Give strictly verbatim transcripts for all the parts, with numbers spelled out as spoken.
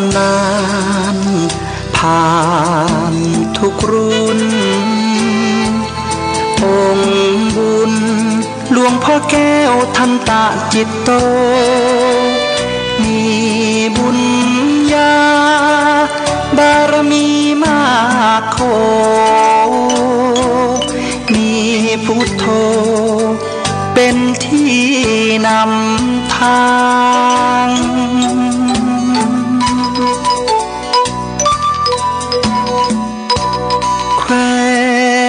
ำนาญผ่านทุกรุ่น องค์บุญหลวงพ่อแก้วทันตะจิตโต มีบุญญาบารมีมากโข มีพุทโธ เป็นที่นำทาง แคว้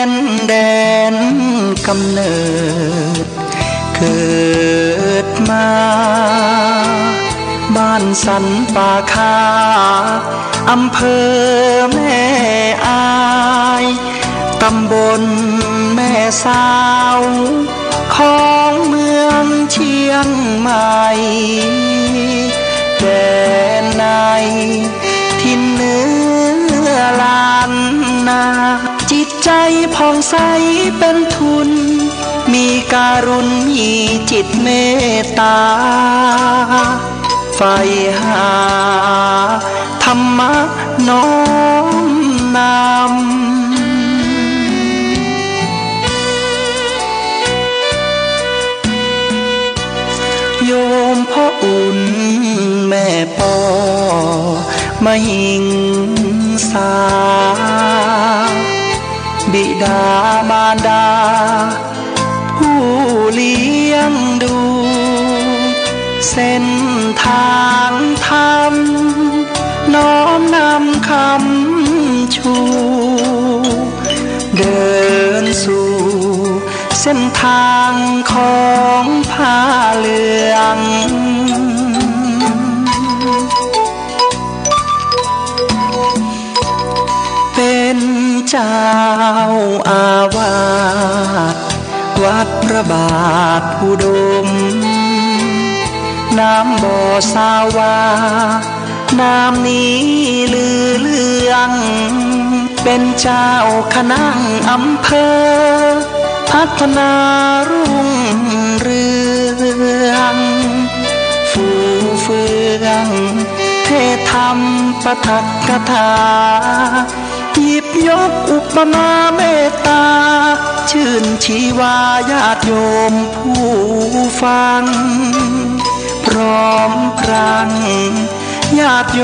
นแดนกำเนิดเกิดมา บ้านสันป่าคา อำเภอแม่อาย ตำบลแม่สาว ของเมืองเชียงใหม่ แดนในถิ่นเหนือล้านนา จิตใจผ่องใสเป็นทุน มีกรุณมีจิตเมตตา ใฝ่หาธรรมะน้อมนำ โยมพ่ออุ่นแม่ปอมหิงสา บิดามารดา ผู้เลี้ยงดู เส้นทางธรรม น้อมนำค้ำชู เดินสู่เส้นทางของผ้าเหลือง เป็นเจ้าอาวาสวัดพระบาทอุดม นามบ่สาวา นามนี้ลือเลือง เป็นเจ้าคณะอำเภอ พัฒนารุ่งเรือง ฟูเฟืองเทศน์ธรรมปาฐกถา หยิบยกอุปมาเมตตา ชื่นชีวาญาติโยมผู้ฟัง พร้อมพรังญาติโย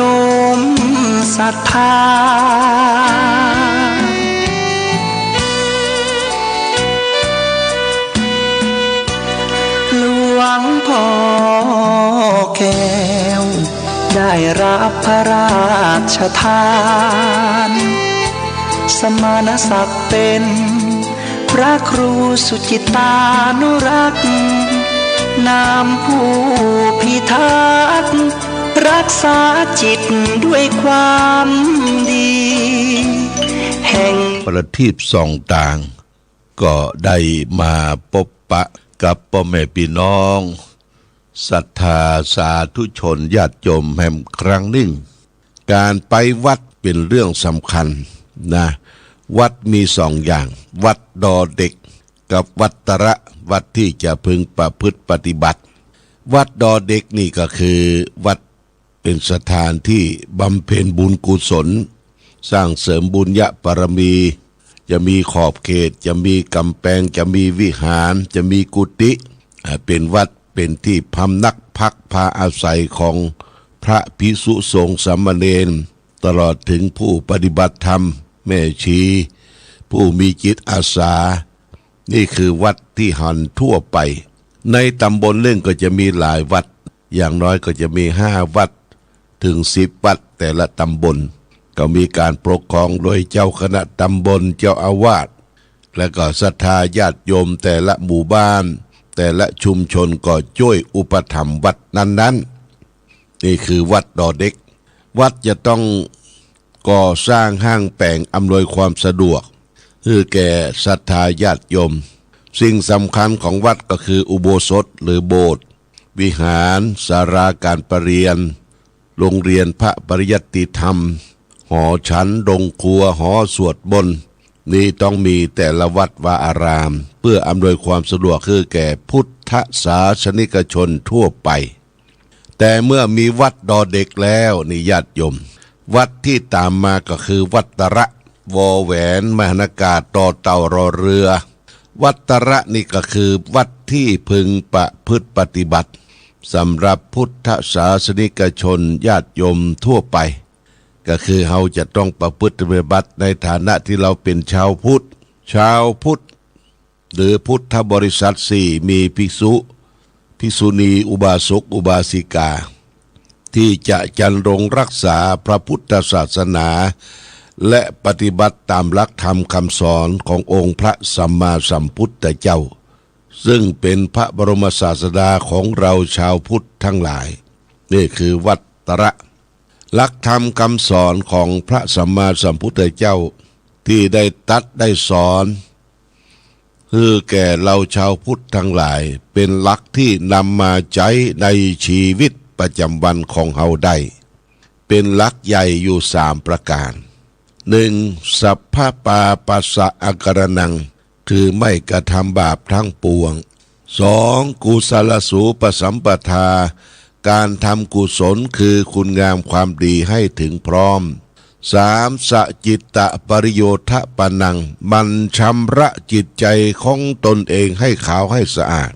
มศรัทธา หลวงพ่อแก้ว ได้รับพระราชทาน สมณศักดิ์เป็นพระครูสุจิตตานุรักษ์ นามผู้พิทักษ์ รักษาจิตด้วยความดี แห่ง ประทีปส่องตาง ก็ได้มาปบปะกับป้อแม่ปี้น้อง ศรัทธาสาธุชนญาติโยมแหมครั้งนึ่ง ก๋านไปวัดเป๋นเรื่องสำคัญนะ วัดมีสองอย่าง วัดดอเด็กกับวัดตระ วัดตี้จะพึงประพฤติปฏิบัติ วัดดอเด็กนี่ก็คือวัด เป๋นสถานตี้บำเพ็ญบุญกุศล สร้างเสริมบุญญาบารมี จะมีขอบเขต จะมีก๋ำแปง จะมีวิหาร จะมีกุฏิ อ่า เป๋นวัด เป๋นตี้พำนักพักพาอาศัยของพระภิกษุสงฆ์สามเณร ตลอดเถิงผู้ปฏิบัติธรรม แม่ชี ผู้มีจิตอาสา นี่คือวัดตี้หันทั่วไป ในต๋ำบลนึ่งก็จะมีหลายวัด อย่างน้อยก็จะมีห้าวัดเถิงสิบวัดแต่ละต๋ำบล ก็มีก๋านปกครองโดยเจ้าคณะต๋ำบล เจ้าอาวาส และก็ศรัทธาญาติโยมแต่ละหมู่บ้าน แต่ละชุมชนก็จ้วยอุปถัมภ์วัดนั้นๆ นี่คือวัดดอเด็ก วัดจะต้องก่อสร้างห้างแป๋งอำนวยความสะดวก หื้อแก่ศรัทธาญาติโยม สิ่งสำคัญของวัดก็คืออุโบสถหรือโบสถ์ วิหาร ศาลาการประเรียน โรงเรียนพระปริยัติธรรม หอฉัน โรงครัว หอสวดมนต์ นี้ต้องมีแต่ละวัดวาอาราม เพื่ออำนวยความสะดวกหื้อแก่พุทธศาสนิกชนทั่วไป แต่เมื่อมีวัตร ดอเด็ก แล้วนี่ญาติโยม วัตรที่ต๋ามมาก็คือวัตระ วอแหวน มหันอากาศ ตอเต่า รอเรือ วัตระนี่ก็คือวัตรที่พึงประพฤติปฏิบัติ สำหรับพุทธศาสนิกชนญาติโยมทั่วไป ก็คือเฮาจะต้องประพฤติปฏิบัติในฐานะที่เฮาเป๋นชาวพุทธ ชาวพุทธ หรือพุทธบริษัทสี่ มีภิกษุ ภิกษุณี อุบาสก อุบาสิกา ที่จะจันรงรักษาพระพุทธศาสนา และปฏิบัติต๋ามหลักธรรมคำสอนขององค์พระสัมมาสัมพุทธเจ้า ซึ่งเป๋นพระบรมศาสดาของเฮาชาวพุทธทั้งหลาย นี่คือวัตระ หลักธรรมคำสอนของพระสัมมาสัมพุทธเจ้า ที่ได้ตรัสได้สอน หื้อแก่เฮาชาวพุทธทั้งหลาย เป๋นหลักที่นำมาใจ๊ในชีวิตประจ๋ำวันของเฮาได้ เป๋นหลักใหญ่อยู่สามประก๋าน หนึ่ง สัพพะปาปัสสะอะการะณัง คือไม่กระทำบาปทั้งปวง สอง กุศลสูปสัมปทา ก๋านทำกุศลคือคุณงามความดีให้ถึงพร้อม สาม สะจิตตะปริโยธะปะณัง หมั่นชำระจิตใจ๋ของตนเองให้ขาวให้สะอาด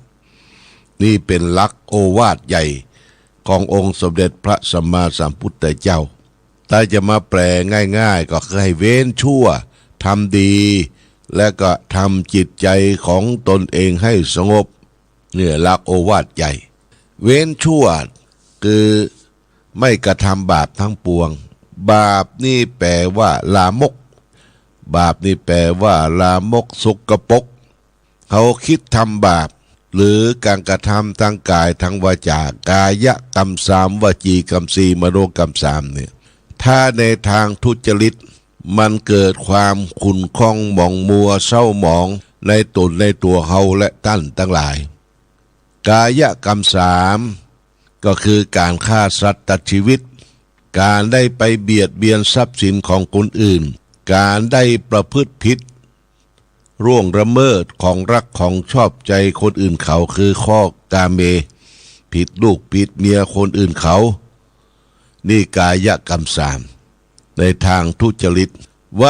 นี่เป๋นหลักโอวาทใหญ่ขององค์สมเด็จพระสัมมาสัมพุทธเจ้า ถ้าจะมาแปลง่ายๆ ก็คือให้เว้นชั่ว ทำดี และก็ทำจิตใจ๋ของตนเองให้สงบ เนี่ยหลักโอวาทใหญ่ เว้นชั่ว คือไม่กระทำบาปทั้งปวง บาปนี่แปลว่าลามก บาปนี่แปลว่าลามก สกปรก เฮาคิดทำบาป หรือก๋านกระทำตางก๋ายตางวาจา ก๋ายกรรมสาม วจีกรรมสี่ มโนกรรมสามเนี่ย ถ้าในตางทุจริต มันเกิดความขุ่นข้องหมองมัวเศร้าหมองในต๋นในตั๋วเฮาและต้านตังหลาย ก๋ายกรรมสาม ก็คือก๋านฆ่าสัตว์ตัดชีวิต ก๋านได้ไปเบียดเบียนทรัพย์สินของคนอื่น ก๋านได้ประพฤติผิด ล่วงละเมิดของฮักของชอบใจ๋คนอื่นเขา คือข้อกาเม ผิดลูกผิดเมียคนอื่นเขา นี่ก๋ายกรรมสาม ในตางทุจริต ว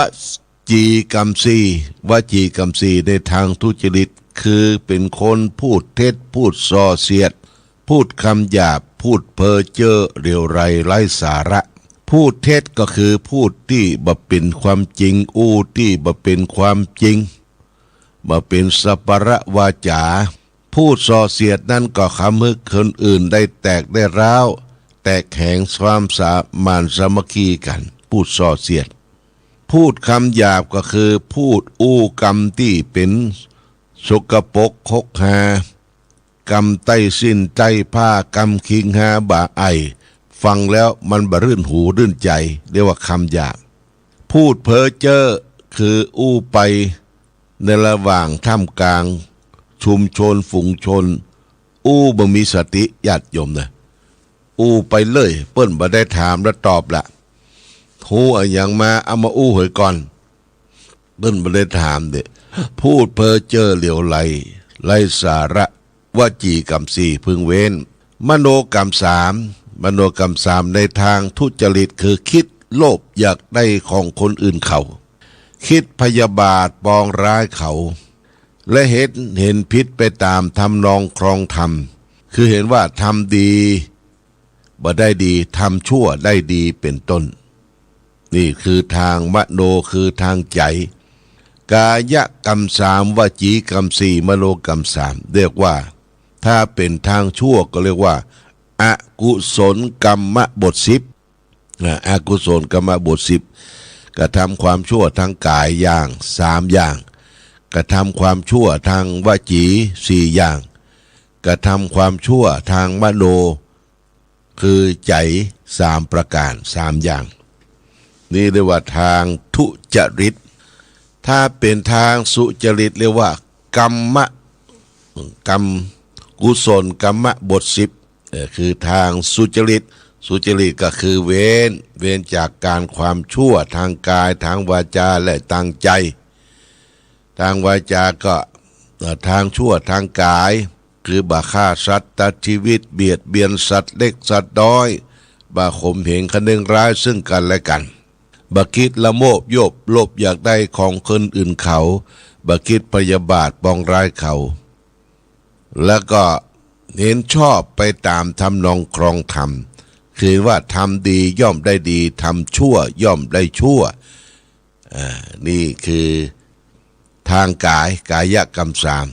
จีกรรมสี่ วจีกรรมสี่ ในตางทุจริต คือเป๋นคนพูดเท็จ พูดส่อเสียด พูดกำหยาบ พูดเพ้อเจ้อเหลวไหลไร้สาระ พูดเท็จก็คือพูดตี้บ่เป๋นความจริง อู้ตี้บ่เป๋นความจริง บ่เป๋นสัปปะวาจา พูดส่อเสียดนั้นก็ทำหื้อคนอื่นได้แตกได้ร้าว แตกแขนงความสมานสามัคคีกั๋น พูดส่อเสียด พูดกำหยาบก็คือพูดอู้กำตี้เป๋นสกปรกคกฮา กำใต้สิ้นใต้ผ้า กำคิงฮาบ่าไอ่ ฟังแล้วมันบ่รื่นหูรื่นใจ๋ เรียกว่ากำหยาบ พูดเพ้อเจ้อ คืออู้ไปในระหว่างท่ามกลางชุมชนฝูงชน อู้บ่มีสติ ญาติโยมนะ อู้ไปเลย เปิ้นบ่ได้ถามและตอบละ ฮู้อะหยังมา เอามาอู้เหียก่อน เปิ้นบ่ได้ถามเด้ พูดเพ้อเจ้อเหลวไหล ไร้สาระ วจีกรรมสี่ พึงเว้น มโนกรรมสาม มโนกรรมสาม ในตางทุจริต คือคิดโลภอยากได้ของคนอื่นเขา คิดพยาบาทปองร้ายเขา และเห็น เห็นผิดไปต๋ามทำนองครองธรรม คือเห็นว่าทำดีบ่ได้ดี ทำชั่วได้ดี เป๋นต้น นี่คือตางมโน คือตางใจ๋ ก๋ายกรรมสาม วจีกรรมสี่ มโนกรรมสาม เรียกว่า ถ้าเป๋นตางชั่วก็เรียกว่า อกุศลกรรมบทสิบ อ่า อกุศลกรรมบทสิบ กระทำความชั่วตางก๋ายอย่าง สามอย่าง กระทำความชั่วตางวจี สี่อย่าง กระทำความชั่วตางมโน คือใจ๋ สามประก๋าน สามอย่าง นี่เรียกว่าตางทุจริต ถ้าเป๋นตางสุจริตเรียกว่ากรรมะ กรรม กุศลกรรมบทสิบ เอ่อ คือตางสุจริต สุจริตก็คือเว้น เว้นจากก๋านความชั่วตางก๋าย ตางวาจา และตางใจ๋ ตางวาจาก็ เอ่อ ตางชั่วตางก๋าย คือบ่ฆ่าสัตว์ตัดชีวิต เบียดเบียนสัตว์เล็กสัตว์น้อย บ่ข่มเหงคะนึงร้ายซึ่งกั๋นและกั๋น บ่กึ๊ดละโมบโยบโลภอยากได้ของคนอื่นเขา บ่กึ๊ดพยาบาทปองร้ายเขา แล้วก็เห็นชอบไปต๋ามทำนองครองธรรม คือว่าทำดีย่อมได้ดี ทำชั่วย่อมได้ชั่ว อ่า นี่คือทางก๋าย ก๋ายกรรมสาม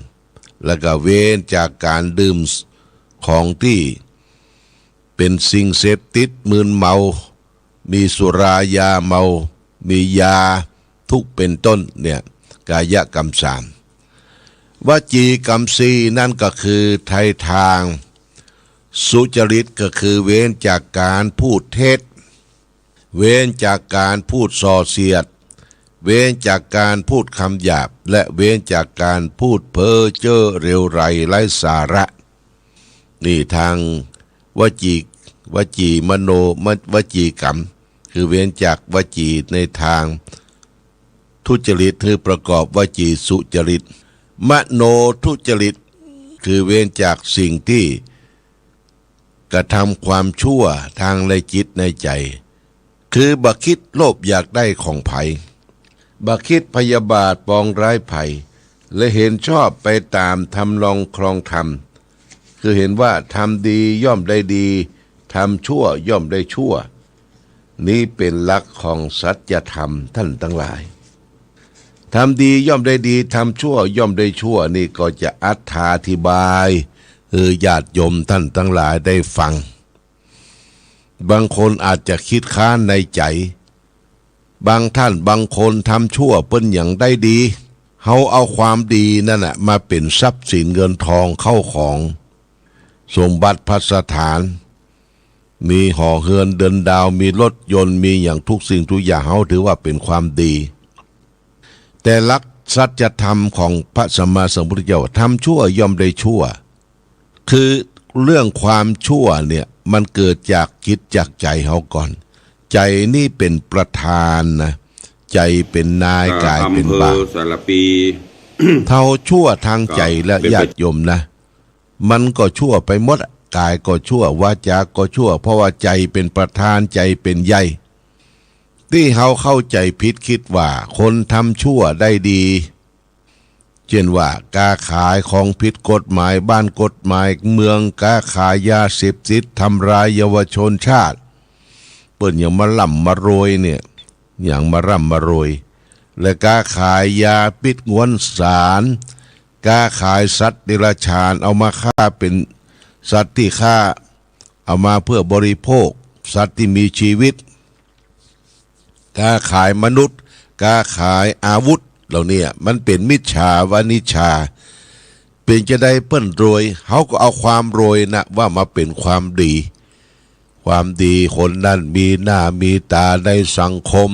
แล้วก็เว้นจากก๋านดื่มของตี้เป๋นสิ่งเสพติดมึนเมา มีสุรายาเมา มียาทุกข์เป๋นต้นเนี่ย ก๋ายกรรมสาม วจีกรรมสี่ นั้นก็คือไถ่ทางสุจริต ก็คือเว้นจากก๋านพูดเท็จ เว้นจากก๋านพูดส่อเสียด เว้นจากก๋านพูดกำหยาบ และเว้นจากก๋านพูดเพ้อเจ้อเหลวไหลไร้สาระ นี่ทางวจี วจีมโน ม- วจีกรรม คือเว้นจากวจีในตางทุจริต หื้อประกอบวจีสุจริต มโนทุจริต คือเว้นจากสิ่งตี้กระทำความชั่วตางในจิตในใจ๋ คือบ่กึ๊ดโลภอยากได้ของใผ บ่กึ๊ดพยาบาทปองร้ายใผ และเห็นชอบไปต๋ามทำนองครองธรรม คือเห็นว่าทำดีย่อมได้ดี ทำชั่วย่อมได้ชั่ว นี้เป๋นหลักของสัจธรรมต้านตังหลาย ทำดีย่อมได้ดี ทำชั่วย่อมได้ชั่ว นี่ก็จะอธิบายหื้อญาติโยมต้านตังหลายได้ฟัง บางคนอาจจะกึ๊ดค้านในใจ๋ บางต้านบางคนทำชั่วเปิ้นยังได้ดี เฮาเอาความดีนั้นน่ะมาเป๋นทรัพย์สินเงินทองเข้าของ สมบัติภัสถาน มีหอเฮือนเดือนดาว มีรถยนต์ มีหยังทุกสิ่งทุกอย่าง เฮาถือว่าเป๋นความดี แต่หลักสัจธรรมของพระสัมมาสัมพุทธเจ้า ทำชั่วย่อมได้ชั่ว คือเรื่องความชั่วเนี่ยมันเกิดจากจิตจากใจ๋เฮาก่อน ใจ๋นี่เป๋นประธานนะ ใจ๋เป๋นนาย กายเป๋นบ่าว อำเภอสารภี เฮาชั่วตางใจ๋แล้ว ก็เป็นประ ญาติโยมนะ มันก็ชั่วไปหมดอะ กายก็ชั่ว วาจาก็ชั่ว เพราะว่าใจ๋เป๋นประธาน ใจ๋เป๋นใหญ่ ตี้เฮาเข้าใจ๋ผิดกึ๊ดว่าคนทำชั่วได้ดี เจ้นว่า ก๊าขายของผิดกฎหมายบ้านกฎหมายเมือง ก๊าขายยาเสพติด ทำร้ายเยาวชนชาติ เปิ้นยังมาร่ำมารวยเนี่ย ยังมาร่ำมารวย และก๊าขายยาปิดงวนสาร ก๊าขายสัตว์เดรัจฉาน เอามาฆ่าเป๋นสัตว์ตี้ฆ่า เอามาเพื่อบริโภค สัตว์ตี้มีชีวิต ก๊าขายมนุษย์ ก๊าขายอาวุธเหล่าเนี้ย มันเป๋นมิจฉาวณิชฌา เป๋นจาใดเปิ้นรวย เฮาก็เอาความรวยนะว่ามาเป๋นความดี ความดี คนนั้นมีหน้ามีต๋าในสังคม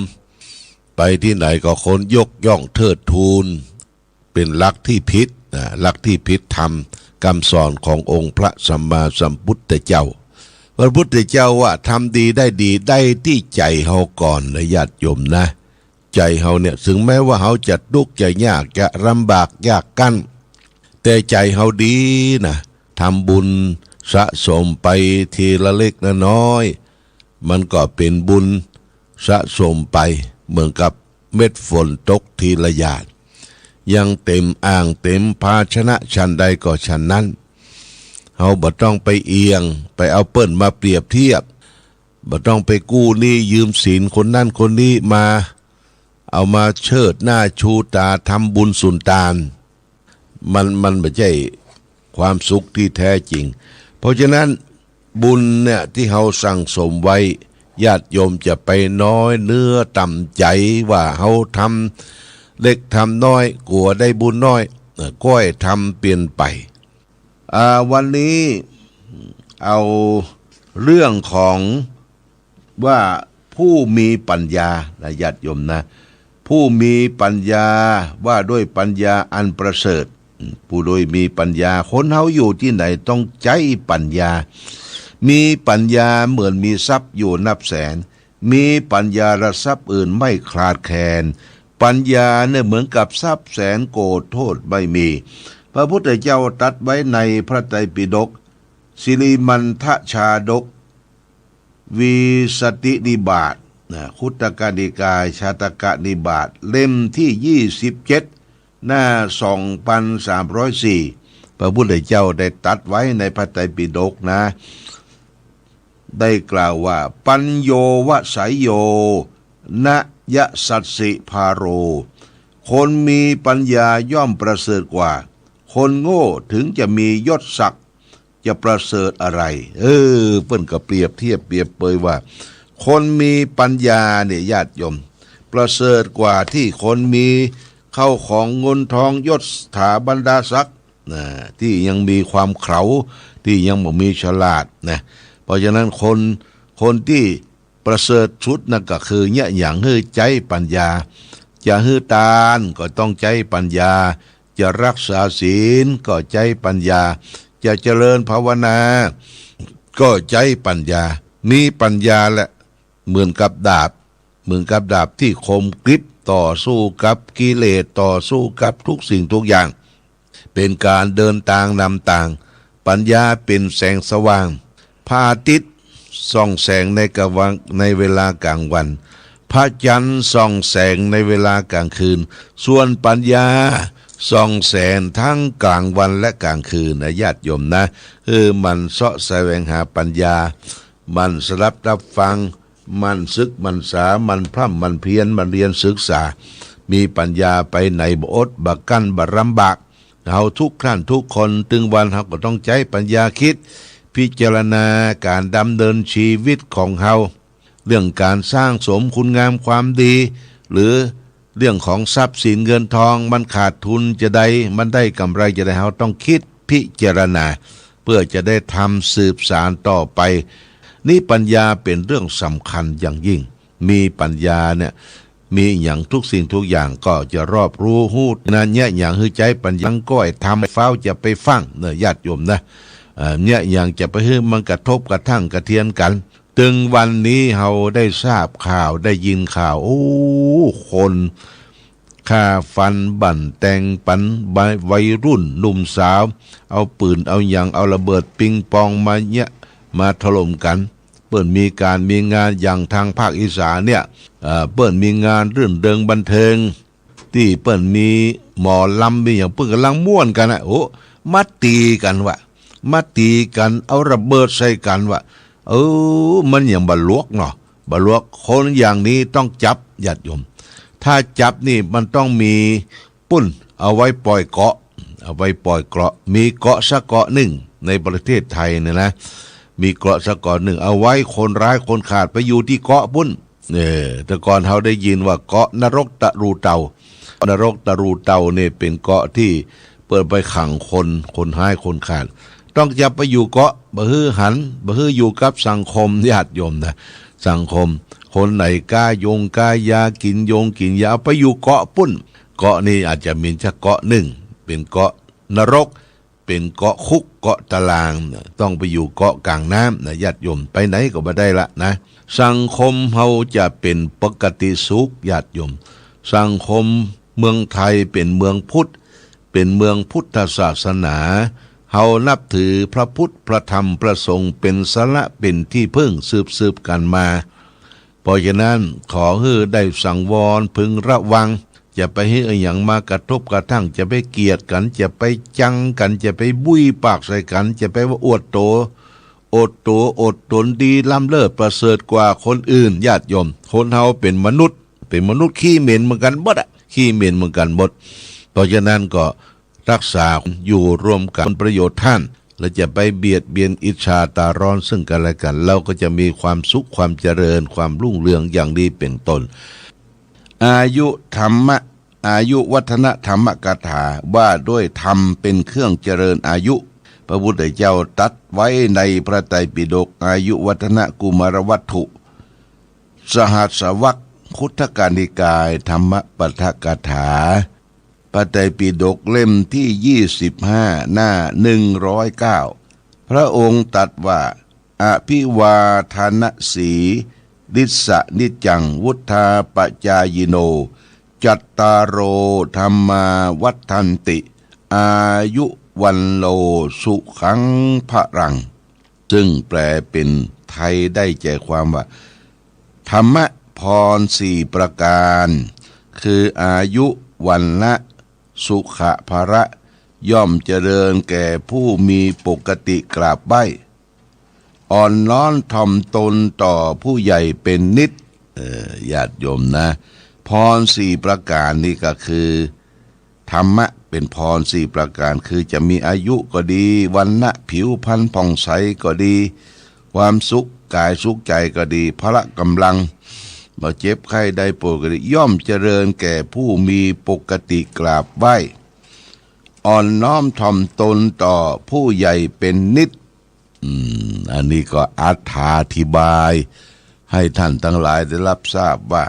ไปตี้ไหนก็คนยกย่องเทิดทูน เป๋นหลักตี้ผิดนะ หลักตี้ผิดธรรมกำสอนขององค์พระสัมมาสัมพุทธเจ้า พระพุทธเจ้าว่าทำดีได้ดี ได้ตี้ใจ๋เฮาก่อนนะญาติโยมนะ ใจ๋เฮาเนี่ย ถึงแม้ว่าเฮาจะตุ๊กข์จะยาก จะลำบากยากกั้น แต่ใจ๋เฮาดีนะ ทำบุญสะสมไปทีละเล็กละน้อย มันก็เป๋นบุญสะสมไป เหมือนกับเม็ดฝนตกทีละหยาด ยังเต็มอ่างเต็มภาชนะฉันใดก็ฉันนั้น เฮาบ่ต้องไปเอี่ยง ไปเอาเปิ้นมาเปรียบเทียบ บ่ต้องไปกู้หนี้ยืมสินคนนั้นคนนี้มา เอามาเชิดหน้าชูต๋าทำบุญสุนตาน มัน มันบ่ใจ้ความสุขตี้แท้จริง เพราะฉะนั้นบุญเนี่ยตี้เฮาสั่งสมไว้ ญาติโยมจะไปน้อยเนื้อต่ำใจ๋ว่าเฮาทำเล็กทำน้อย กั๋วได้บุญน้อย เอ่อ ก้อยทำเปลี่ยนไป อ่า วันนี้เอาเรื่องของ ว่าผู้มีปัญญานะญาติโยมนะ ผู้มีปัญญา ว่าด้วยปัญญาอันประเสริฐ ผู้โดยมีปัญญา คนเฮาอยู่ตี้ไหนต้องใจ๊ปัญญา มีปัญญาเหมือนมีทรัพย์อยู่นับแสน มีปัญญาและทรัพย์อื่นไม่ขาดแคลน ปัญญาเนี่ยเหมือนกับทรัพย์แสนโกฏโทษไม่มี พระพุทธเจ้าตรัสไว้ในพระไตรปิฎก สิริมัณฑชาดก วิสตินิบาตนะ คุตตกนิกาย ชาตกนิบาต เล่มที่ยี่สิบเจ็ด หน้าสองพันสามร้อยสี่ พระพุทธเจ้าได้ตรัสไว้ในพระไตรปิฎกนะ ได้กล่าวว่า ปัญโญวสัยโย นยสัสสิภาโร คนมีปัญญาย่อมประเสริฐกว่า คนโง่ถึงจะมียศศักดิ์ จะประเสริฐอะไร เออ เปิ้นก็เปรียบเทียบเปรียบเปยว่า คนมีปัญญาเนี่ย ญาติโยม ประเสริฐกว่าตี้คนมีเข้าของเงินทองยศถาบรรดาศักดิ์นะ ตี้ยังมีความเขลา ตี้ยังบ่มีฉลาดนะ เพราะฉะนั้นคน คนตี้ประเสริฐสุดนั่นก็คือ เยียะหยัง หื้อใจ๊ปัญญา จะหื้อตานก็ต้องใจ๊ปัญญา จะรักษาศีลก็ใจ๊ปัญญา จะเจริญภาวนาก็ใจ๊ปัญญา มีปัญญาแหละ เหมือนกับดาบ เหมือนกับดาบตี้คมกริบ ต่อสู้กับกิเลส ต่อสู้กับทุกสิ่งทุกอย่าง เป๋นก๋านเดินตางนำตาง ปัญญาเป๋นแสงสว่าง พระอาทิตย์ส่องแสงในกลางวัน ในเวลากลางวัน พระจันทร์ส่องแสงในเวลากลางคืน ส่วนปัญญาส่องแสงทั้งกลางวันและกลางคืนนะ ญาติโยมนะ เออ หมั่นเซาะแสวงหาปัญญา หมั่นสดับรับฟัง หมั่นศึกหมั่นษา หมั่นพร่ำหมั่นเพียร หมั่นเรียนศึกษา มีปัญญาไปไหนบ่อดบ่กั้นบ่ลำบาก เฮาทุกท่านทุกคน ตึงวันเฮาก็ต้องใจ๊ปัญญาคิด พิจารณาก๋านดำเนินชีวิตของเฮา เรื่องก๋านสร้างสมคุณงามความดี หรือเรื่องของทรัพย์สินเงินทอง มันขาดทุนจาใด มันได้ก๋ำไรจาใด เฮาต้องคิดพิจารณา เพื่อจะได้ทำสืบสานต่อไป นี่ปัญญาเป๋นเรื่องสำคัญอย่างยิ่ง มีปัญญาเนี่ย มีหยังทุกสิ่งทุกอย่างก็จะรอบรู้ฮู้นะ เยียะหยังหื้อใจ๊ปัญญา ก็ไอ้ทำฟ้าวจะไปฟั่งเนอะ ญาติโยมนะ เอ่อ เยียะหยังจะไปหื้อมันกระทบกระทั่งกระเทือนกั๋น ตึงวันนี้เฮาได้ทราบข่าว ได้ยินข่าว โอ้ คนฆ่าฟันบั่นแตงปั๋น วัย วัยรุ่นหนุ่มสาว เอาปืนเอาหยัง เอาระเบิดปิงปองมาเยียะ มาถล่มกั๋น เปิ้นมีก๋านมีงานอย่างตางภาคอีสานเนี่ย เอ่อ เปิ้นมีงานรื่นเริงบันเทิง ตี้เปิ้นมีหมอลำมีหยัง เปิ้นก่ำลังม่วนกั๋นนะ โอ้ มาตี๋กั๋นว่ะ มาตี๋กั๋น เอาระเบิดใส่กั๋นว่ะ เออ มันหยังบ่หลวกเนาะ บ่หลวก คนอย่างนี้ต้องจับ ญาติโยม ถ้าจับนี่มันต้องมี ปุ้น เอาไว้ป่อยเกาะ เอาไว้ป่อยเกาะ มีเกาะสักเกาะนึ่งในประเทศไทยเนี่ยนะ มีเกาะสักเกาะนึ่ง เอาไว้คนร้ายคนขาดไปอยู่ตี้เกาะปุ้น เออ แต่ก่อนเฮาได้ยินว่าเกาะนรกตะรูเต่า นรกตะรูเต่านี่เป๋นเกาะตี้เปิ้นไปขังคน คนฮ้ายคนขาด ต้องจับไปอยู่เกาะ บ่หื้อหัน บ่หื้ออยู่กับสังคม ญาติโยมนะ สังคม คนไหนก๊ายงก๊ายา กิ๋นยงกิ๋นยา เอาไปอยู่เกาะปุ้น เกาะนี่อาจจะมีสักเกาะนึ่ง เป๋นเกาะนรก เป๋นเกาะคุก เกาะตารางนะ ต้องไปอยู่เกาะก๋างน้ำนะ ญาติโยม ไปไหนก็บ่ได้ละนะ สังคมเฮาจะเป๋นปกติสุข ญาติโยม สังคมเมืองไทยเป๋นเมืองพุทธ เป๋นเมืองพุทธศาสนา เฮานับถือพระพุทธ พระธรรม พระสงฆ์ เป๋นสาระ เป๋นตี้เปิ้งสืบๆ กั๋นมา เพราะฉะนั้นขอหื้อได้สังวรพึงระวัง จะไปหื้ออะหยังมากระทบกระทั่ง จะไปเกลียดกั๋น จะไปจังกั๋น จะไปบุ้ยปากใส่กั๋น จะไปว่าอวดโต อวดโต อวดต๋นดีล้ำเลิศประเสริฐกว่าคนอื่น ญาติโยม คนเฮาเป๋นมนุษย์ เป๋นมนุษย์ขี้เหม็นเหมือนกั๋นหมดอะ ขี้เหม็นเหมือนกั๋นหมด เพราะฉะนั้นก็ รักษาอยู่ร่วมกั๋นประโยชน์ต้าน และจะไปเบียดเบียนอิจฉาต๋าร้อนซึ่งกั๋นและกั๋น เราก็จะมีความสุข ความเจริญ ความรุ่งเรืองอย่างนี้เป๋นต้น อายุธรรมะ อายุวัฒนธรรมกถา ว่าด้วยธรรมเป๋นเครื่องเจริญอายุ พระพุทธเจ้าตรัสไว้ในพระไตรปิฎก อายุวัฒนกุมารวัตถุ สหัสสวรรค คุตตกนิกาย ธรรมปัฏฐกถา พระไตรปิฎกเล่มที่ยี่สิบห้า หน้าหนึ่งร้อยเก้า พระองค์ตรัสว่า อภิวาทนสีลิสสะนิจจัง วุฑฒาปจายิโน จัตตาโร ธัมมา วัฑฒันติ อายุ วัณโณ สุขัง พลัง ซึ่งแปลเป็นไทยได้ใจความว่า ธรรมะพรสี่ประการ คืออายุ วรรณะ สุขะ พละ ย่อมเจริญแก่ผู้มีปกติกราบไหว้ อ่อนน้อมถ่อมตนต่อผู้ใหญ่เป็นนิด เออ ญาติโยมนะ พรสี่ประการนี่ก็คือ ธรรมะเป็นพรสี่ประการ คือจะมีอายุก็ดี วรรณะผิวพรรณผ่องใสก็ดี ความสุขกายสุขใจก็ดี พละกำลัง บ่เจ็บไข้ได้ป่วยก็ดี ย่อมเจริญแก่ผู้มีปกติกราบไหว้ อ่อนน้อมถ่อมตนต่อผู้ใหญ่เป็นนิด อืม อันนี้ก็อรรถาธิบาย ให้ท่านทั้งหลายได้รับทราบว่า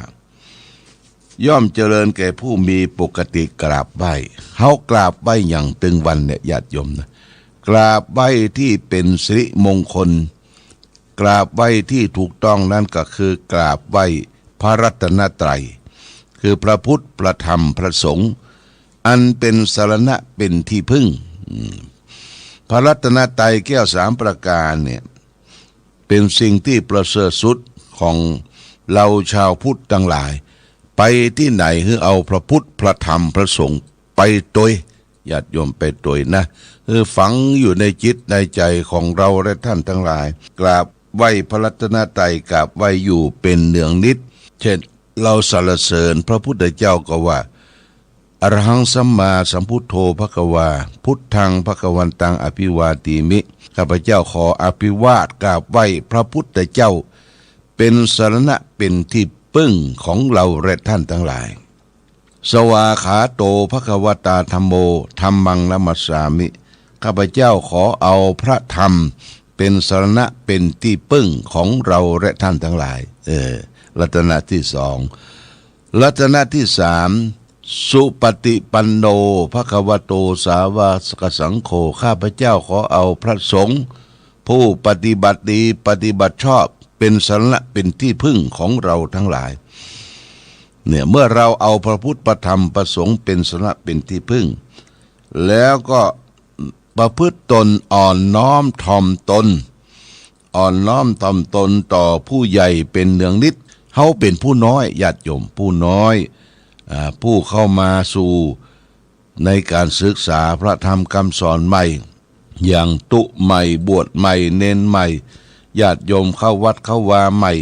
ย่อมเจริญแก่ผู้มีปกติกราบไหว้ เฮากราบไหว้หยังตึงวันเนี่ย ญาติโยมนะ กราบไหว้ที่เป็นสิริมงคล กราบไหว้ที่ถูกต้องนั้นก็คือกราบไหว้พระรัตนตรัย คือพระพุทธ พระธรรม พระสงฆ์ อันเป็นสรณะเป็นที่พึ่ง อืม พระรัตนตรัยแก้วสามประการเนี่ย เป็นสิ่งที่ประเสริฐสุดของเราชาวพุทธทั้งหลาย ไปตี้ไหนหื้อเอาพระพุทธ พระธรรม พระสงฆ์ไปตวย ญาติโยมไปตวยนะ หื้อฝังอยู่ในจิตในใจของเราและท่านทั้งหลาย กราบไหว้พระรัตนตรัย กราบไหว้อยู่เป็นเนืองนิด เช่น เราสรรเสริญพระพุทธเจ้าก็ว่า อะระหังสัมมาสัมพุทโธภะคะวา พุทธังภะคะวันตังอะภิวาเทมิ ข้าพเจ้าขออภิวาทกราบไหว้พระพุทธเจ้า เป็นสรณะเป็นที่พึ่งของเราและท่านทั้งหลาย สวาขาโตภะคะวะตาธัมโม ธัมมังนะมัสสามิ ข้าพเจ้าขอเอาพระธรรมเป็นสรณะเป็นที่พึ่งของเราและท่านทั้งหลาย เออ รัตนะที่สอง รัตนะที่สาม สุปฏิปันโนภะคะวะโตสาวกสังโฆ ข้าพเจ้าขอเอาพระสงฆ์ผู้ปฏิบัติดีปฏิบัติชอบเป็นสรณะเป็นที่พึ่งของเราทั้งหลาย เนี่ย เมื่อเราเอาพระพุทธ พระธรรม พระสงฆ์เป็นสรณะเป็นที่พึ่ง แล้วก็ประพฤติตนอ่อนน้อมถ่อมตน อ่อนน้อมถ่อมตนต่อผู้ใหญ่เป็นเนืองนิด เฮาเป็นผู้น้อย ญาติโยม ผู้น้อย อ่า ผู้เข้ามาสู่ในการศึกษาพระธรรมคำสอนใหม่ อย่างตุ๊ใหม่ บวชใหม่ เณรใหม่ ญาติโยมเข้าวัดเข้าวาใหม่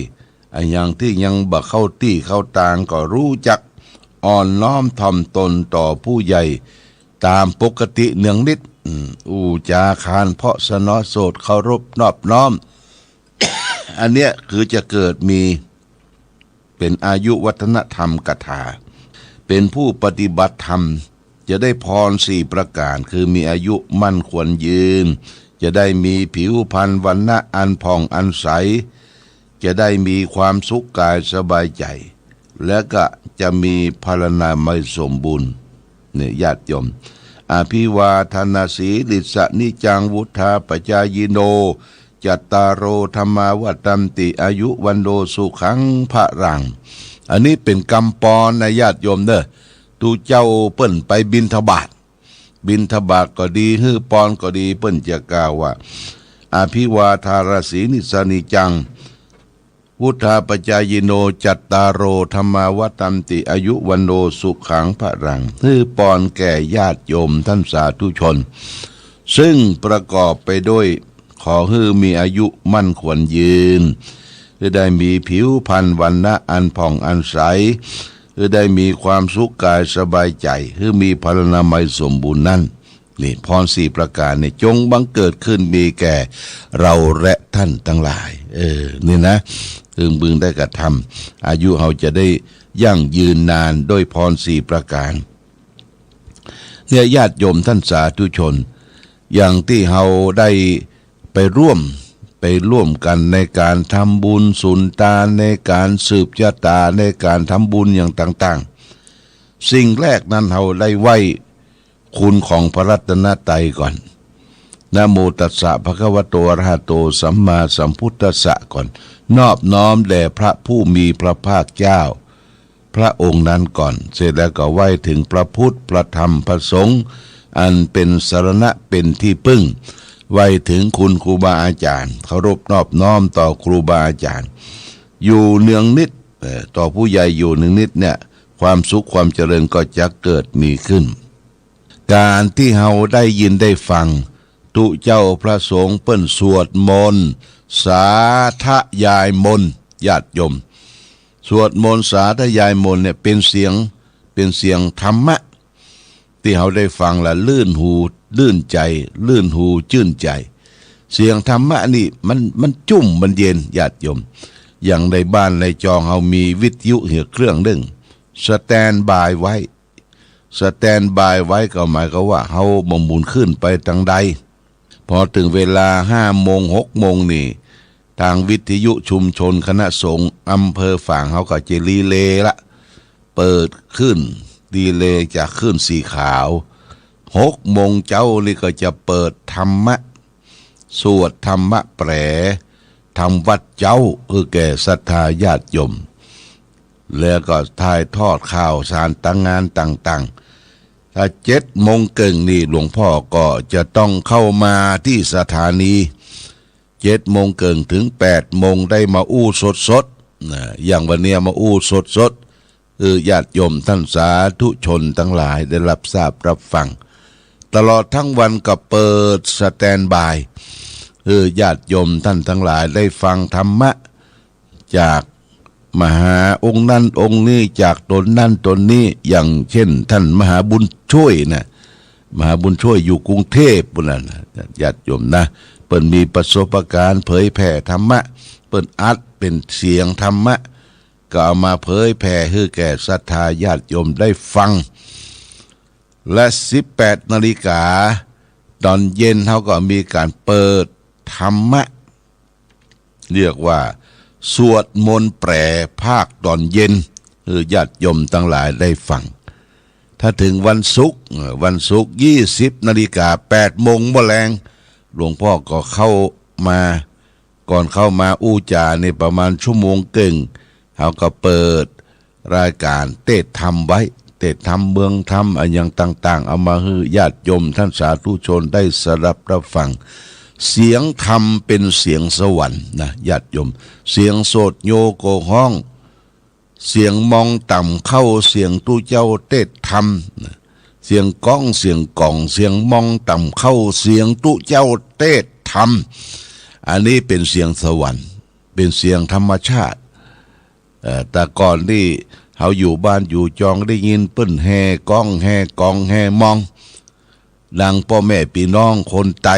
อะหยังตี้ยังบ่เข้าตี้เข้าตางก็ฮู้จักอ่อนน้อมถ่อมตนต่อผู้ใหญ่ตามปกติเนืองนิด อืม อู้จาขานเพราะสนอโสดเคารพนอบน้อม อันเนี้ยคือจะเกิดมีเป็นอายุวัฒนธรรมคถา เป็นผู้ปฏิบัติธรรม จะได้พรสี่ประการ คือมีอายุมั่นขวัญยืน จะได้มีผิวพรรณวรรณะอันผ่องอันใส จะได้มีความสุขกายสบายใจ และก็จะมีพลานามัยสมบูรณ์ เนี่ย ญาติโยม อภิวาทนาสีลิสสะนิจจัง วุฑฒาปจายิโน จัตตาโร ธัมมา วัฑฒันติ อายุ วัณโณ สุขัง พลัง อันนี้เป็นกำปอนนะ ญาติโยมเด้อ ตุ๊เจ้าเปิ้นไปบิณฑบาต บิณฑบาตก็ดี หื้อปอนก็ดี เปิ้นจะกล่าวว่า อภิวาทาราสีนิสสะนิจจัง วุฑฒาปจายิโน จัตตาโร ธัมมา วัฑฒันติ อายุ วัณโณ สุขัง พลัง หื้อปอนแก่ญาติโยมท่านสาธุชน ซึ่งประกอบไปด้วย ขอหื้อมีอายุมั่นขวัญยืน หื้อได้มีผิวพรรณวรรณะอันผ่องอันใส หื้อได้มีความสุขกายสบายใจ หื้อมีพลานามัยสมบูรณ์นั้น นี่ พรสี่ประการเนี่ย จงบังเกิดขึ้นมีแก่เราและท่านทั้งหลาย เออ นี่นะ พึงพึงได้กระทำ อายุเฮาจะได้ยั่งยืนนานด้วยพรสี่ประการ เนี่ย ญาติโยมท่านสาธุชน อย่างตี้เฮาได้ไปร่วม ไปร่วมกันในการทำบุญสุนตาน ในการสืบชะตา ในการทำบุญอย่างต่างๆ สิ่งแรกนั้นเฮาได้ไหว้คุณของพระรัตนตรัยก่อน นะโมตัสสะ ภะคะวะโต อะระหะโต สัมมาสัมพุทธัสสะก่อน นอบน้อมแด่พระผู้มีพระภาคเจ้า พระองค์นั้นก่อน เสร็จแล้วก็ไหว้ถึงพระพุทธ พระธรรม พระสงฆ์ อันเป๋นสรณะ เป๋นตี้ปึ้ง ไว้เถิงคุณครูบาอาจ๋ารย์ เคารพนอบน้อมต่อครูบาอาจ๋ารย์ อยู่เนืองนิด เอ่อ ต่อผู้ใหญ่อยู่เนืองนิดเนี่ย ความสุขความเจริญก็จะเกิดมีขึ้น ก๋านตี้เฮาได้ยินได้ฟัง ตุ๊เจ้าพระสงฆ์เปิ้นสวดมนต์ สาธยายมนต์ ญาติโยม สวดมนต์สาธยายมนต์เนี่ยเป๋นเสียง เป๋นเสียงธรรมะ ตี้เฮาได้ฟังละลื่นหู ลื่นใจ๋ ลื่นหูจื้นใจ๋ เสียงธรรมะนี่มัน มันจุ่ม มันเย็น ญาติโยม อย่างในบ้านในจองเฮามีวิทยุเหียเครื่องนึ่ง สแตนด์บายไว้ สแตนด์บายไว้ก็หมายความว่าเฮาบ่หมุนขึ้นไปตางใด พอเถิงเวลาห้าโมง หกโมงนี่ ตางวิทยุชุมชนคณะสงฆ์อำเภอฝางเฮาก็จะรีเลย์ละ เปิดคลื่น รีเลย์จากคลื่นสีขาว หกโมงเจ๊านี่ก็จะเปิดธรรมะ สวดธรรมะแปล ทำวัตรเจ๊า หื้อแก่ศรัทธาญาติโยม แล้วก็ถ่ายทอดข่าวสารตางงานต่างๆ ถ้าเจ็ดโมงเกิ่งนี่หลวงพ่อก็จะต้องเข้ามาตี้สถานี เจ็ดโมงเกิ่งเถิงแปดโมงได้มาอู้สดๆ นะ อย่างวันเนี้ยมาอู้สดๆ เออ ญาติโยมต้านสาธุชนตังหลายได้รับทราบรับฟัง ตลอดตึงวันก็เปิดสแตนด์บาย เออ ญาติโยมต้านตังหลายได้ฟังธรรมะ จากมหาองค์นั้นองค์นี้ จากต๋นนั้นต๋นนี้ อย่างเช่นต้านมหาบุญช่วยนะ มหาบุญช่วยอยู่กรุงเทพฯปู้นน่ะนะ ญาติโยมนะ เปิ้นมีประสบก๋ารณ์เผยแผ่ธรรมะ เปิ้นอัดเป๋นเสียงธรรมะ ก็เอามาเผยแผ่หื้อแก่ศรัทธาญาติโยมได้ฟัง และสิบแปดนาฬิกาต๋อนเย็นเฮาก็มีก๋านเปิดธรรมะ เรียกว่าสวดมนต์แปลภาคต๋อนเย็น หื้อญาติโยมตังหลายได้ฟัง ถ้าเถิงวันศุกร์ เอ่อ วันศุกร์ยี่สิบนาฬิกา แปดโมงบ่าแลง หลวงพ่อก็เข้ามา ก่อนเข้ามาอู้จ๋านี่ประมาณชั่วโมงเกิ่ง เฮาก็เปิดรายก๋านเตสน์ธรรมไว้ เตสน์ธรรมเมืองธรรมอะหยังต่างๆ เอามาหื้อญาติโยมต้านสาธุชนได้สดับรับฟัง เสียงธรรมเป๋นเสียงสวรรค์นะญาติโยม เสียงโสตโยโกฮ้อง เสียงมองต่ำเข้า เสียงตุ๊เจ้าเตสน์ธรรม เสียงก้อง เสียงก๋อง เสียงมองต่ำเข้า เสียงตุ๊เจ้าเตสน์ธรรม อันนี้เป๋นเสียงสวรรค์ เป๋นเสียงธรรมชาติ เอ่อ แต่ก่อนนี่เฮาอยู่บ้านอยู่จองได้ยินเปิ้นแห่ก้อง แห่ก๋อง แห่มอง ดังป้อแม่ปี้น้องคนไต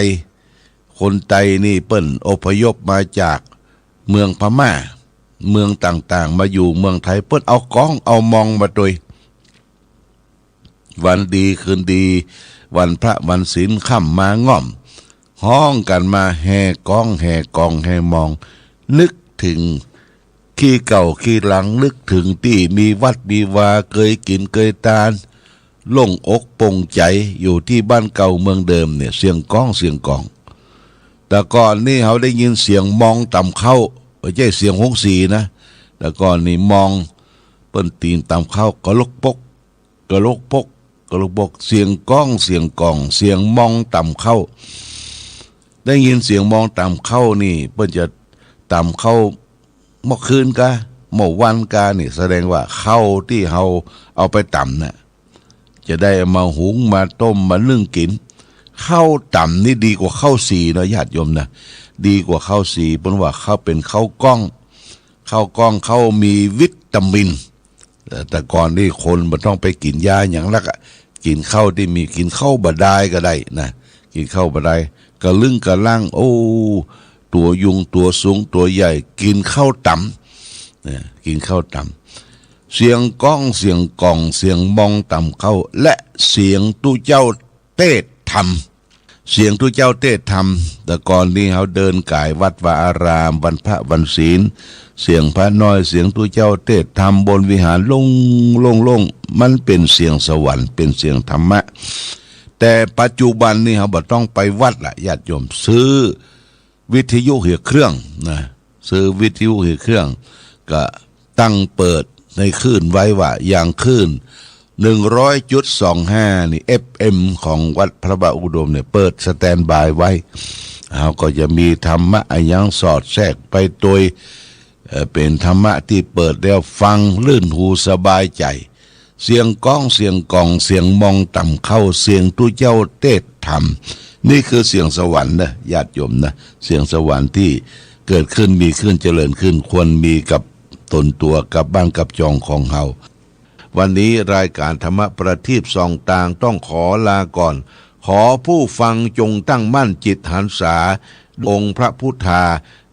คนไตนี่เปิ้นอพยพมาจากเมืองพม่า เมืองต่างๆ มาอยู่เมืองไทย เปิ้นเอาก้องเอามองมาตวย วันดีคืนดี วันพระวันศีลค่ำมาง่อม ฮ้องกั๋นมาแห่ก้องแห่ก๋องแห่มอง นึกเถิง กี้เก่ากี้หลัง นึกเถิงตี้มีวัตรมีวา เกยกิ๋นเกยตาน โล่งอกโป่งใจ๋ อยู่ตี้บ้านเก่าเมืองเดิมเนี่ย เสียงก้องเสียงก๋อง แต่ก่อนนี่เฮาได้ยินเสียงมองต่ำเข้า บ่ใจ้เสียงฮงสีนะ แต่ก่อนนี่มอง เปิ้นตี๋นต่ำเข้า กะลกปก กะลกปก กะลกปก เสียงก้องเสียงก๋อง เสียงมองต่ำเข้า ได้ยินเสียงมองต่ำเข้านี่ เปิ้นจะต่ำเข้าเมื่อคืนกา เมื่อวันกานี่ แสดงว่าข้าวตี้เฮาเอาไปต่ำน่ะ จะได้เอามาหุงมาต้มมานึ่งกิ๋น ข้าวต่ำนี่ดีกว่าข้าวสีนะญาติโยมนะ ดีกว่าข้าวสี เปิ้นว่าข้าวเป๋นข้าวก้อง ข้าวก้องข้าวมีวิตามิน แต่ก่อนนี่คนบ่ต้องไปกิ๋นยาหยังนักอะ กิ๋นข้าวตี้มี กิ๋นข้าวบ่าดายก็ได้นะ กิ๋นข้าวบ่าดาย กะลึ่งกะลั่ง โอ้ ตั๋วยุงตั๋วสูงตั๋วใหญ่ กิ๋นข้าวต่ำ นะ กิ๋นข้าวต่ำ เสียงก้องเสียงก๋อง เสียงมองต่ำเข้า และเสียงตุ๊เจ้าเตสน์ธรรม เสียงตุ๊เจ้าเตสน์ธรรม แต่ก่อนนี้เฮาเดินก๋ายวัดวาอาราม วันพระวันศีล เสียงพระน้อย เสียงตุ๊เจ้าเตสน์ธรรมบนวิหารโล่งๆๆ มันเป๋นเสียงสวรรค์ เป๋นเสียงธรรมะ แต่ปัจจุบันนี้เฮาบ่ต้องไปวัดละ ญาติโยม ซื้อวิทยุเหียเครื่องนะ ซื้อวิทยุเหียเครื่อง ก็ตั้งเปิดในคลื่นไว้ว่า อย่างคลื่น หนึ่งร้อยจุดสองห้า นี่ เอฟเอ็ม ของวัดพระบาทอุดมเนี่ย เปิดสแตนด์บายไว้ เฮาก็จะมีธรรมะอะหยังสอดแทรกไปโตย เอ่อ เป๋นธรรมะตี้เปิดแล้วฟังลื่นหูสบายใจ๋ เสียงก๊อง เสียงก๋อง เสียงมองต่ำเข้า เสียงตุ๊เจ้าเตสน์ธรรม นี่คือเสียงสวรรค์นะ ญาติโยมนะ เสียงสวรรค์ตี้เกิดขึ้น มีขึ้น เจริญขึ้น ควรมีกับตนตั๋ว กับบ้านกับจองของเฮา วันนี้รายการธรรมะประทีปส่องตางต้องขอลาก่อน ขอผู้ฟังจงตั้งมั่นจิตหันษา องค์พระพุทธา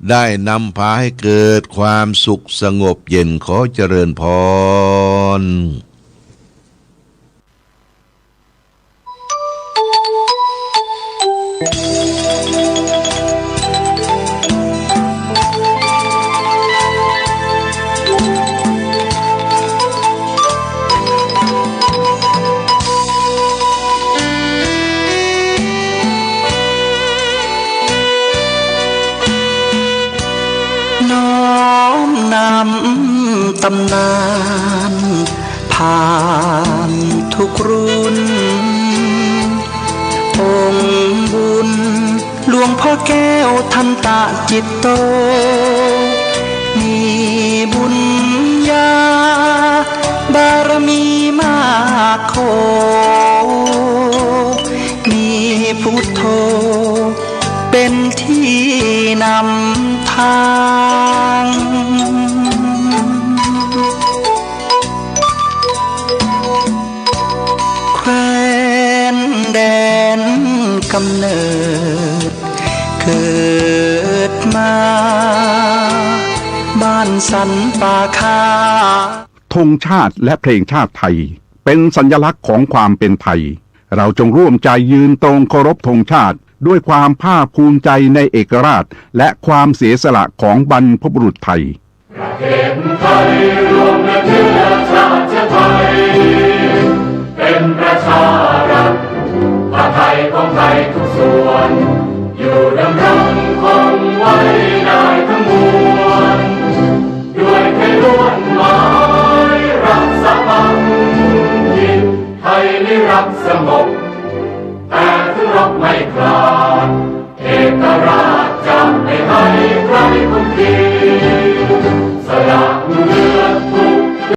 ได้นำพาให้เกิดความสุขสงบเย็น ขอเจริญพร น้อมนำตำนานผ่านทุกรุ่น องค์บุญหลวงพ่อแก้วทันตะจิตโต มีบุญญาบารมีมากโข มีพุทโธ เป๋นตี้นำตาง แคว้นแดนกำเนิดเกิดมา บ้านสันป่าคา ธงชาติและเพลงชาติไทย เป็นสัญลักษณ์ของความเป็นไทย เราจงร่วมใจยืนตรงเคารพธงชาติ ด้วยความภาคภูมิใจในเอกราช และความเสียสละของบรรพบุรุษไทย ประเทศไทยรวมและเชื้อชาติไทย เป็นประชารัฐ ผ้าไทยของไทยทุกส่วน อยู่ดำรงคงไว้ได้ทั้งมวล ด้วยไทยล้วนหมายรักสามัคคี ไทยนิรักสงบ แต่ถึงรบไม่ขาด เอกราชจะไม่ให้ใครคุมขีด